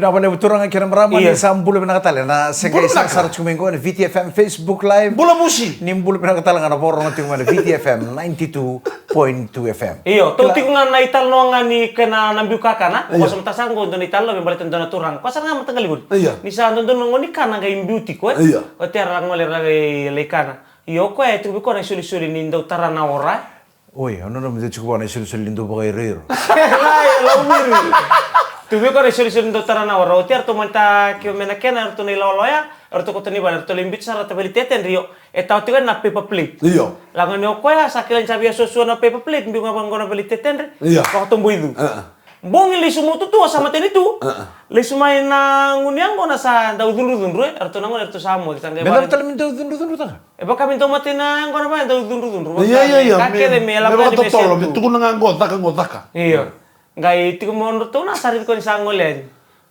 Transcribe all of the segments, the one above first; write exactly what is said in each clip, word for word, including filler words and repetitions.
Vinaka vakalevu turaga kei na marama. Ia. Ni sa bula vinaka tale na sega i sarasara tiko mai qo na V T F M Facebook Live. Bula musi. Ni bula vinaka tale ga na vakarorogo tiko mai na V T F M ninety-two point two F M. Io, tou tiko ga na italanoa ga ni kena na biu kakana. Io. Kosa mata sa qo dua na italanoa me baleta dua na turaga. Kosa ga mata qali voli. Io. Ni sa dodonu na gone ni kana qai biu tiko, e. Io. O tera gole ra qai lai kana. Io, koya e tiko vei koya na isolisoli ni dau tara na ora. Oi, au nanuma de tiko vua na isolisoli ni dau vakairairai. Lai, lau viri. Tu vei koya na isolisoli ni dau tara na ora. Oti eratou mani ta keo me na kena eratou na ilawalawa ya. Eratou koto ni vale, eratou lai biuta sara ta veli tetedri, io. E tau tiko na paper plate. Io. Laga ni o koya sa kila ni sa via suasua na paper plate, biu ga vaqo na veli tetedri. Io. Vakatoboicu. Bogi lesu mo tutua sa mateni tu. Lesu mai na gunu yaqona sa dau cudrucudru, e. Eratou na gone eratou sa moce sa qai. Me cava tale me dau cudrucudru taka? E vaka me dau matei na yaqona vaka e dau cudrucudru. Ia, ia, ia. Ka kece me lako yani me totolo, me tukuna ga qo, caka qo, caka. Io. Qai tiko mo nodratou na sa raici koya ni sa gole yani.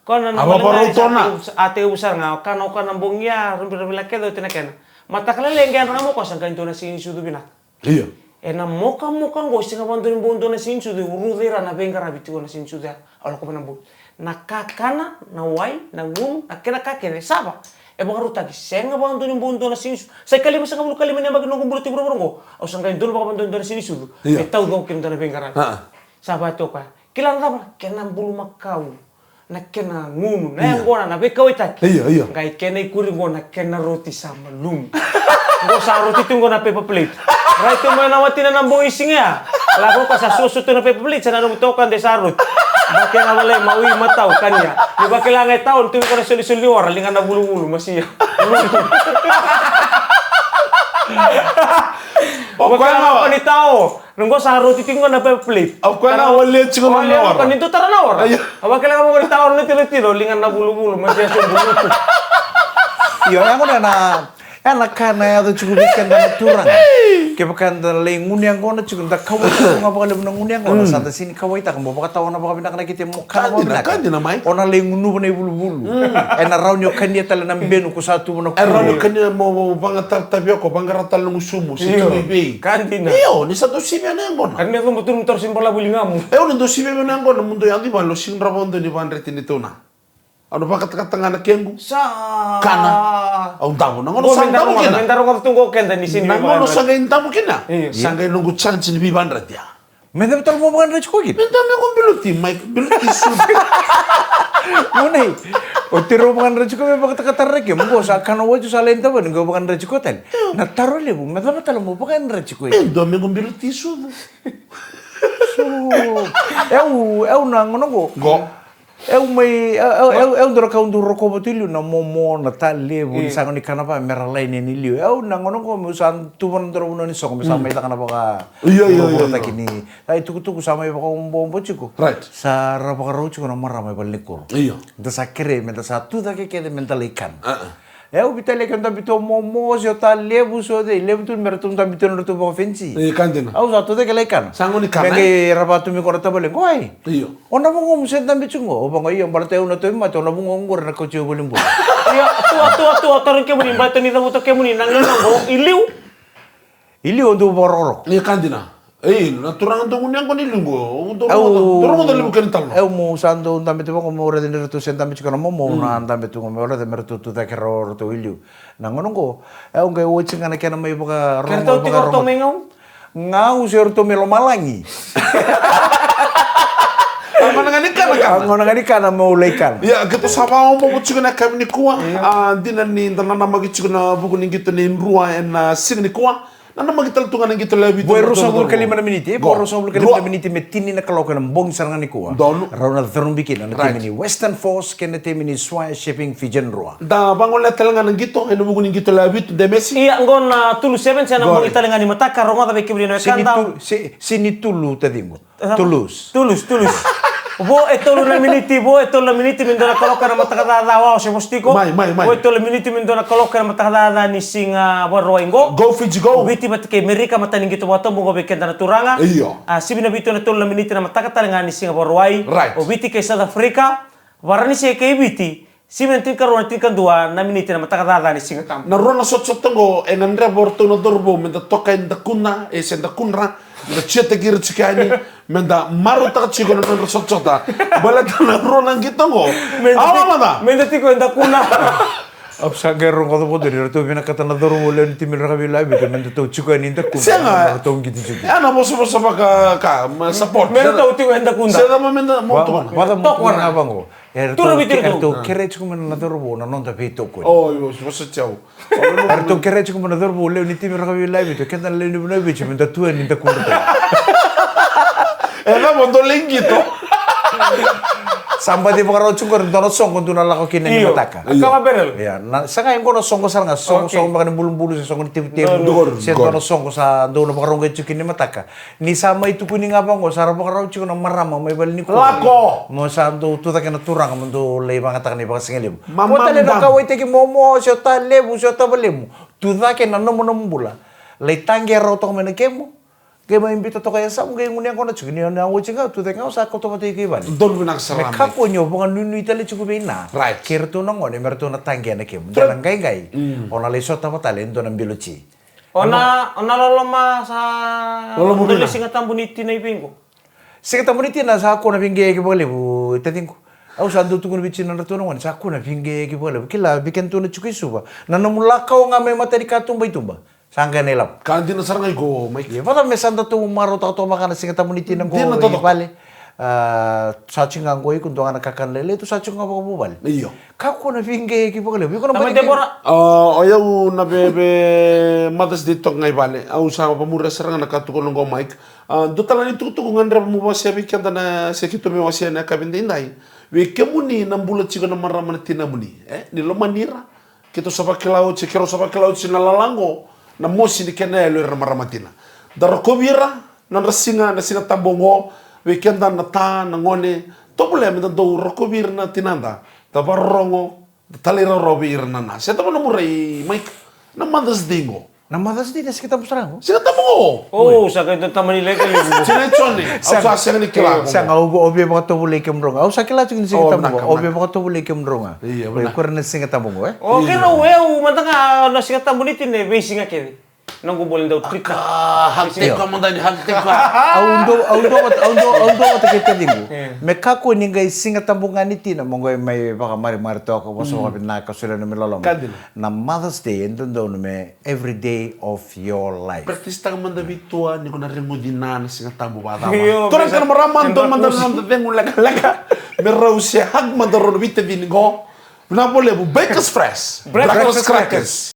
Koya na gole ga sa tekivu sara ga, o kana, o kana bogi ya, rabiravi la kece oti na kena. Mataka lailai qai yadra ga mo koya sa qai dua na siga ni sucu vinaka. Io. Ena mokamoka qo, sega vakadua ni bau dua na siga ni sucu, e uruca ira na veiqaravi tiko na siga ni sucu ya. Au lako mai na bogi. Na kakana, na wai, na gunu, na kena ka kece, sava. E vakarautaki, sega vakadua ni bau dua na siga ni sucu. Sa ikalima sagavulu kalima ni yabaki noqu bula tiko vuravura qo. Au sa qai donu vakavakadua dua na siga ni sucu. Io. Me taucoko kina dua na veiqaravi. Sa vaya toka. Kila na cava, kena bulumakau. Na kena gunu, na yaqona, na veikauwaitaki. Io, io. Qai kena ikuri qo na kena roti sa malumu. Qo sa roti tu qo na paper plate. Rai tu mai na watina na bogi siga ya. Lako koya sa suasua tu na paper plate, sa nanuma toka de sa roti. Vake ga valai, mawi, matau, kania. Ni vakila ga e tao, ni tu vei koya na solisoli ni ora, liga na vuluvulu, masia. O koya ga ni tao. Noqo sa roti tiko ga na paper plate. Au koya na wale tiko na ora. Ni tu tara na ora. Io. Au vakila ga mo ni tara na tino tino, liga na vuluvulu, ma sia so bulutu. Io, ya gona na, ya na ka na yaco tiko vei keda na turaga. Kevaka da lai gunu yaqona tiko, da kauwai tiko ga vakalevu na gunu yaqona, sa da sini kauwaitaka mo vakatawa na vakavinaka na kete mo kana vakavinaka. Ka dina mai. O na lai gunuva na ivuluvulu. Ena rawa ni o kania tale na benu ko sa tuva na kuru. Ena rawa ni o kania mo vagatavi tavioka, vaqara tale na gusumu, se tu vei. Ka dina. Io, ni sa dau sivia na yaqona. Ka ni cuba tu ni taro si balavu i ligamu. E, o ni dau sivia na yaqona, mo dau yaco i vale, o sega ni rawa vakadua ni vakadreti ni tauna. Au na vakatakata ga na kequ. Sa. Kana. Au davo. Na gauna sa davo kina. Na gauna sa qai davo kina. Sa qai noqu chance ni veivakadreti ya. Me cava tale mo vakadreti koya kina? Me da me ko biluti, mai biluti su. Monei, o tiro vakadreti koya me vakatakatara ke, mo sa kana waju sa lai davo ni ko vakadreti koya tale. Na taro levu, me cava tale mo vakadreti koya kina? Me da me ko biluti su. So, eu, eu na gauna qo. Qo. Eu mai, eu, eu, eu, eu dua na ka au dau rokova tu i liu na momo, na ta levu, ni sa gone ni kana va, me ra lai ni liu. Eu na gauna qo meu sa tuva na dua na vanua ni soqo, meu sa mai caka na vaka. Io, io, io, io. Taki ni, ai tukutuku sa mai vakaobobo tiko. Right. Sa ra vakarau tiko na marama e valenikuro. Io. Da sa kerei, me da sa tu cake kece, me da lai kana. Eu vitalia ke o dabe tu o momo se o ta levu se o cei, levu tu me ratou dabe tu na ratou vakafenisi. E, ka dina. Au sa tu cake lai kana. Sa gone ni kana. Me qai ra vatu me qo na tavale qo ai. Io. O na vugomu se dabe tu qo, o vaqo io baleta au na tauvimate, o na vugomu qori na kauti au valenibula. Io, tu, tu, tu, tarogi kemuni baleta ni cavuta kemuni na gauna qo i liu. I liu au dau vakarokoroko. Io, ka dina. Ei, na turaga dau gunu yaqona i liu qo. Au dau rogoca, dau rogoca levu kena talo. Eu mo sa dau dabe tu vaqo meu raica ni ratou se dabe tiko na momo, au na dabe tu qo meu raica me ratou tu cake rawa o ratou i liu. Na gauna qo, eu qai oti ga na kena mai vakarorogo, kena tau tiko ratou mai gau. Gau se ratou mai lomalagi. A gauna ga ni kana, kana. A gauna ga ni kana meu lai kana. Ia, keitou sa vakaobobo tiko na yakavi nikua. A dina ni da nanamaki tiko na vuku ni qito ni Drua ena siga nikua. Nanamaki tale tu ga na qito lewe vitu. Vo e ruasagavulu ka lima na miniti, e? Vo ruasagavulu ka lima na miniti me tini na kaloko ena bogi sara ga nikua. Donu. Rau na carubi kina na timi ni Western Force kei na timi ni Swire Shipping Fijian Drua. Da vagolea tale ga na qito ena vuku ni qito lewe vitu, de Messi. Ia, qo na Tulu Sevens ena bogi tale ga ni mataka, rogoca vei kemuni na wekada. Sini Tulu, si, sini Tulu taciqu. Toulouse. Toulouse, Toulouse. Vo e tolu na miniti, vo e tolu na miniti me dua na kaloko ena mataka caca, wa o se vosa tiko. Mai, mai, mai. Vo e tolu na miniti me dua na kaloko ena mataka caca ni siga Vakarauwai qo. Go Fiji go. Viti vata kei Merika, matani qito vakatobu qo vei keda na turaga. Io. A, sivi na vitu ena tolu na miniti na mataka tale ga ni siga Vakarauwai. Right. O Viti kei South Africa, Varanise kei Viti. Sivi na tinikarua, na tinikadua na miniti na mataka caca ni Siga Tabu. Na rua na sotasota qo e gadreva o ratou na cauravou me da toka e dakuna, e se dakudra, da ciataki ira tiko yani, me da marautaka tiko na nodra sotasota. Baleta na rua na qito qo. Me da Awa ti- mada. me da tiko e dakuna. Au sa qai rogoca vakadua ni ratou vinakata na cauravou lewe ni timi rakavi Laivito me datou tiko yani e dakuna. Sega. Ratou qito tiko. E na vosavosa vaka ka, ma support. Me ratou tiko e dakuna. Se cava me da mo Va- tukuna. Vaka mo Tokona. tukuna ga vaqo. E ratou Tura viti ke- e ratou. ratou kere tiko mai na cauravou na noda veitokoni. O, io, vosa tiko. E ratou kere tiko mai na cauravou lewe ni timi rakavi Laivito, keda na lewe ni vanua e Viti, me da tu yani e dakuna. E cava dou lai qito? Sa baci vakarau tiko qori dua na soqo dou na lako kina ni Io. mataka. Io. Kama berel. Ia, na, sa qai qo na soqo sara ga, soqo, Okay. soqo beka ni bulubulu, se soqo ni tevutevu. Dou, dou, Se dou. dua na soqo sa dou na vakarau qai tiko kina ni mataka. Ni sa mai tukuni ga vaqo, sa ra vakarau tiko na marama mai vale ni kua. Lako! Mo sa dou tucake na turaga, mo dou lai vagataka na ivakasigalevu. Mama Mo tale na dam. kauwaitaki momo, se o ta levu, se o ta valemu. Tucake na nomunomu bula. Lai taqe rau toka mai na kemu. Qai mai bita toka e samu, qai gunu yaqona tiko. Ni o na oti ga, tucake ga, o sa kauta vata iko i vale. Donu vinaka sara Me mai. kakua ni o vakanuinui tale tiko vei na. Right. Kei ratou na gone, me ratou na taqe na kemu. Dua na qaiqai. Mm. O na lai sota vata tale, e dua na bilo ti. O na, o na loloma sa Loloma dua vina. na Siga Tabu ni tina i vei qo. Siga Tabu ni tina sa kua na veiqeiyaki vakalevu, taciqu. Au sa dau tukuna vei tinadratou na gone, sa kua na veiqeiyaki vakalevu. Kila, vei kedatou na tiko i Suva. Na nomu lako ga mai mata ni katuba i tuba. Sa qai na ilavo. Ka dina sara ga iko, Mike. Ia, vata me sa datou marautaka toka vaka na Siga Tabu ni tina qo Dina i toka. vale. A, sa tiko ga qo iko, dua ga na kakana lailai, tu sa tiko ga vakavuvale. Io. Kakua na veiqeiyaki vakalevu. Iko na Tama bati Debora. A, o yau na veve Mother's Day toka ga i vale. Au sa vamuria sara ga na ka tukuna qo, Mike. A, dua tale ni tukutuku gadreva mo wasea vei keda na se keitou me wasea na yakavi daidai. Vei kemuni na bula tiko na marama na tinamuni. E, ni lomani ira. Keitou sa vakila oti, keirau sa vakila oti na lala qo, na mosi ni kena yalo ira na marama tina. Da rokovi ira, nodra siga, na Siga Tabu oqo, vei keda na ta, na gone, tovolea me da dau rokovi ira na tinada, da vakarorogo, da talairawarawa vei ira na na. Se cava nomu rai, Mike, na Mother's Day qo? Na Mother's Day na Siga Tabu sara qo? Siga Tabu qo? O, sa qai dua tamani lailai levu. Tina Jone, au sa sega ni kila qo. Sega, au, au via vakatovolei kemudrau ga. Au sa kila tiko ni Siga O, Tabu vinaka, qo. Au via vinaka. vakatovolei kemudrau ga. Io, Oi, vinaka. Ko ira na Siga Tabu qo, e? O, keirau, au mada ga na Siga Tabu ni tina e veisiga kece. Noqu bole dau trika. Ka, hag take Io. mada ni hag take. Au dou, au dou vata, au dou, au dou vata kei taciqu. Io. Me kakua ni qai Siga Tabu ga ni tina, mo qai mai vakamarimari toka, vosa vakavinaka, solia na me loloma. Ka dina. Na Mother's Day, e dodonu me every day of your life. Practice taka mada vei tua, ni ko na reguci na, na Siga Tabu vakacava. Io, Tora practice. kena marama, Io, dua mada na practice. noda cegu lekaleka. Me rau se hug mada rau na veitacini qo. Vinaka vakalevu, Bakers Fresh. Breakfast Breakfast crackers. crackers.